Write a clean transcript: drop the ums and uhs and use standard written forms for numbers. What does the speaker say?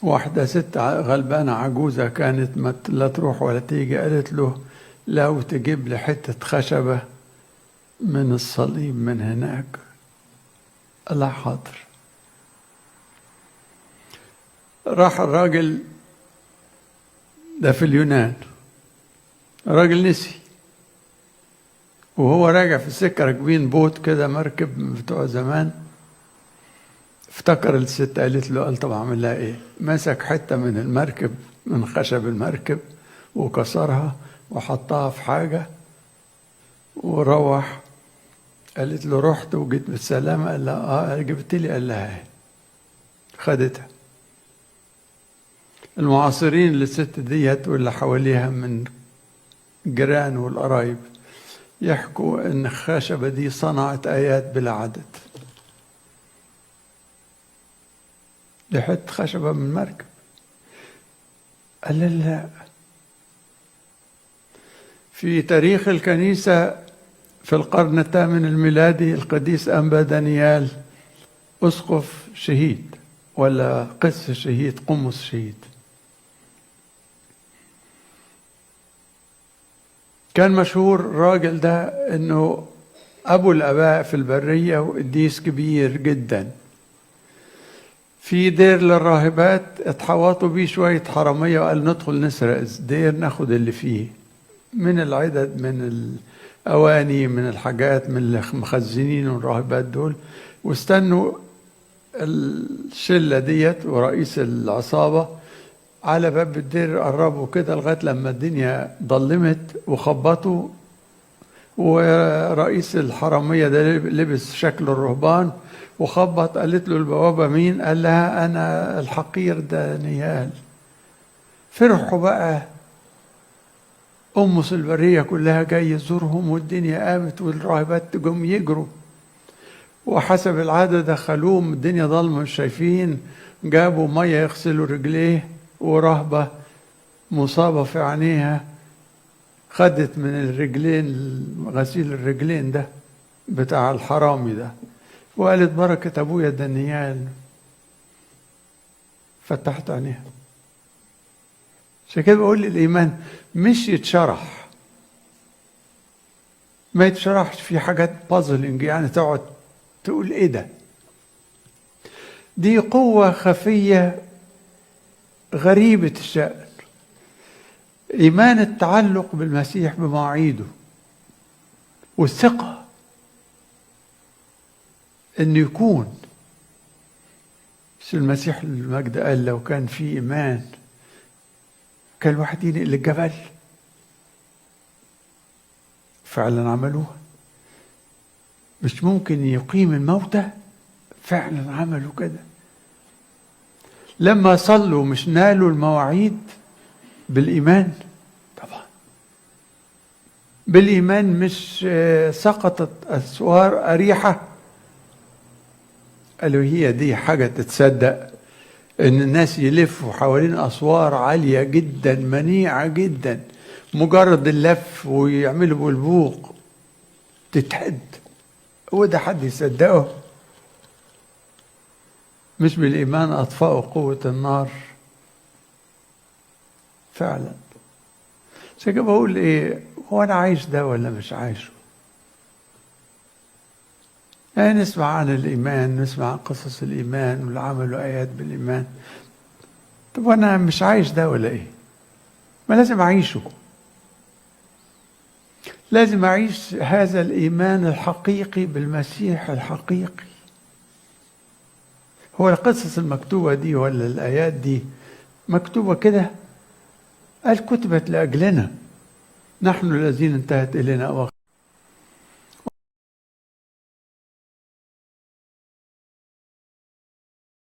واحدة ست غلبانة عجوزة كانت ما لا تروح ولا تيجي، قالت له لو تجيب لي حتة خشبة من الصليب من هناك. قال لها حاضر. راح الراجل ده في اليونان، الراجل نسي، وهو راجع في السكة راكبين بوت كده، مركب بتوع زمان، افتكر الست قالت له، قال طب اعمل لها ايه؟ مسك حتة من المركب، من خشب المركب، وكسرها وحطها في حاجة وروح. قالت له رحت وجيت بالسلامة؟ قال لها اه. جبت لي؟ قال لها ايه. خدتها. المعاصرين للست ديت واللي حواليها من جيران والقرايب يحكوا ان الخشبة دي صنعت آيات بلا عدد. دي حتة خشبة من مركب. قال لا. في تاريخ الكنيسة في القرن الثامن الميلادي القديس أنبا دانيال أسقف شهيد، ولا قس شهيد، قمص شهيد. كان مشهور الراجل ده انه ابو الاباء في البرية وقديس كبير جدا. في دير للراهبات اتحوطوا بيه شوية حرامية وقال ندخل نسرق الدير ناخد اللي فيه من العدد، من الأواني، من الحاجات، من المخزنين والراهبات دول. واستنوا الشلة ديت ورئيس العصابة على باب الدير، قربوا كده لغاية لما الدنيا ضلمت وخبطوا، ورئيس الحرامية ده لبس شكل الرهبان وخبط. قالت له البوابة مين؟ قال لها أنا الحقير دانيال. فرحوا بقى، أمس البرية كلها جاي يزورهم، والدنيا قامت والراهبات جم يجروا، وحسب العادة دخلوهم، الدنيا ضلمة مش شايفين، جابوا مية يغسلوا رجليه، ورهبة مصابة في عينيها خدت من الرجلين، غسيل الرجلين ده بتاع الحرامي ده، وقالت بركة أبويا دانيال. فتحت عينيها. عشان كده بقول الإيمان مش يتشرح، ما يتشرحش، في حاجات بازلنج يعني تقعد تقول إيه ده. دي قوة خفية غريبة الشأن. إيمان التعلق بالمسيح بمواعيده، والثقة إنه يكون. بس المسيح المجد قال لو كان في إيمان كان الواحد ينقل الجبل. فعلا عملوها. مش ممكن يقيم الموتى، فعلا عملوا كده. لما صلوا مش نالوا المواعيد بالإيمان؟ طبعا بالإيمان. مش سقطت أسوار أريحة؟ قالوا هي دي حاجة تتصدق إن الناس يلفوا حوالين أسوار عالية جدا منيعة جدا، مجرد اللف ويعملوا بالبوق تتحد؟ هو ده حد يصدقه؟ مش بالإيمان أطفأوا قوة النار؟ فعلا. عشان كده بقول إيه، هو أنا عايش ده ولا مش عايشه؟ يعني نسمع عن الإيمان، نسمع عن قصص الإيمان والعمل وآيات بالإيمان، طب أنا مش عايش ده ولا إيه؟ ما لازم أعيشه، لازم أعيش هذا الإيمان الحقيقي بالمسيح الحقيقي. هو القصص المكتوبة دي ولا الآيات دي مكتوبة كده؟ قال كتبت لأجلنا نحن الذين انتهت إلينا أواخر